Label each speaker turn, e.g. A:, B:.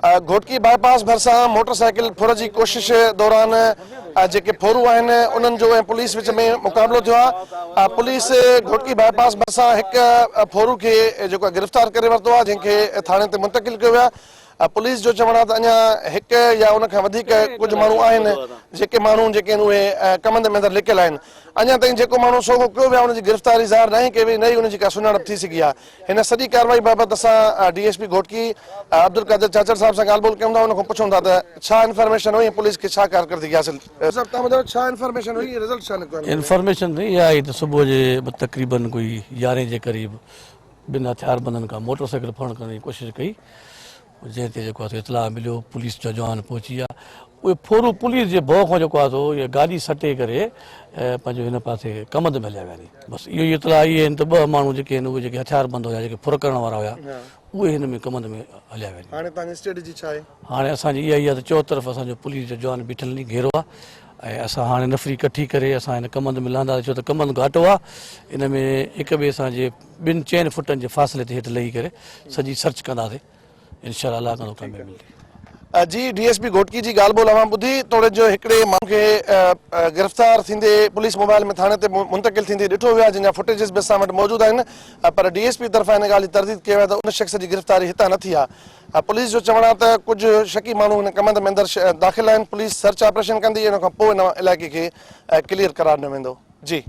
A: گهوٽڪي باء پاس ڀرسان motor cycle ڦر جي ڪوشش دوران جيڪي ڦورو آهن انهن جو ۽ پوليس وچ ۾ مقابلو ٿيو آهي پوليس گهوٽڪي باء پاس ڀرسان هڪ ڦورو کي جيڪو آهي گرفتار ڪري ورتو آهي جنهن کي ٿاڻي تي منتقل ڪيو ويو آهي پوليس جو چوڻ آهي ته اڃا هڪ يا ان کان وڌيڪ ڪجهه ماڻهو آهن جيڪي ماڻهو جيڪي آهن اهي ڪمند ۾ اندر لڪيل آهن اڃا تائين جيڪو ماڻهو سوگهو ڪيو ويو آهي ان جي گرفتاري ظاهر ناهي ڪئي وئي نه ئي ان جي ڪا سڃاڻپ ٿي سگهي آهي هن سڄي ڪارروائي بابت اسان D S P Ghotki Abdul Qadir Chachar صاحب سان ڳالهه ٻولهه ڪيون ٿا ان کان پڇون ٿا ته ڇا انفارميشن هئي ۽ پوليس کي ڇا ڪارڪردگي حاصل صاحب توهان ٻڌايو ڇا انفارميشن هئي ۽ رزلٽ ڇا نڪتو آهي؟
B: انفارميشن ته اها آئي ته صبح جي تقريبن ڪوئي يارهين جي قريب ٻن هٿياربندن کان موٽر سائيڪل ڦرڻ ڪرڻ جي ڪوشش ڪئي جنهن تي جيڪو آهي سو اطلاع مليو پوليس جا جوان پهچي ويا اهي ڦورو پوليس جي ڀؤ کان جيڪو آهي سو اهي گاڏي سٽي ڪري پنهنجو هن پاسي ڪمند ۾ هليا ويا ني بس اهو ئي اطلاع اهي آهن ته ٻه ماڻهو جيڪي آهن اهي جيڪي هٿيار بند هيا جيڪي ڦر ڪرڻ وارا هيا اهي هن ۾ ڪمند ۾ هليا ويا ني.
A: هاڻي توهان جي اسٽريٽجي ڇا آهي؟
B: هاڻي اسان جي اها ئي آهي ته چؤ طرف اسان جو پوليس جا جوان بيٺل ني گهيرو آهي ۽ اسان هاڻي نفري ڪٺي ڪري اسان هن ڪمند ۾ لهنداسين ڇو ته ڪمند گهاٽو آهي ان ۾ هڪ ٻئي سان جي ٻن چئن فٽن جي فاصلي تي هيٺ لهي ڪري سڄي سرچ ڪنداسين انشاء الله الله ڪندو ڪاميابي ملندي.
A: جي ڊي ايس پي گهوٽڪي جي ڳالهه ٻولهه اوهان ٻڌي توڙي جو هڪڙي ماڻهو کي گرفتار ٿيندي پوليس موبائل ۾ ٿاڻي تي منتقل ٿيندي ڏٺو ويو آهي جنهن جا فوٽيجز به اسان وٽ موجود آهن پر ڊي ايس پي طرفان ان ڳالهه جي ترديد ڪئي وئي آهي ته ان شخص جي گرفتاري هتان نه ٿي آهي پوليس جو چوڻ آهي ته ڪجهه شڪي ماڻهو هن ڪمند ۾ اندر داخل آهن پوليس سرچ آپريشن ڪندي ان کان پوء ان علائقي کي ڪليئر قرار ڏنو ويندو جي.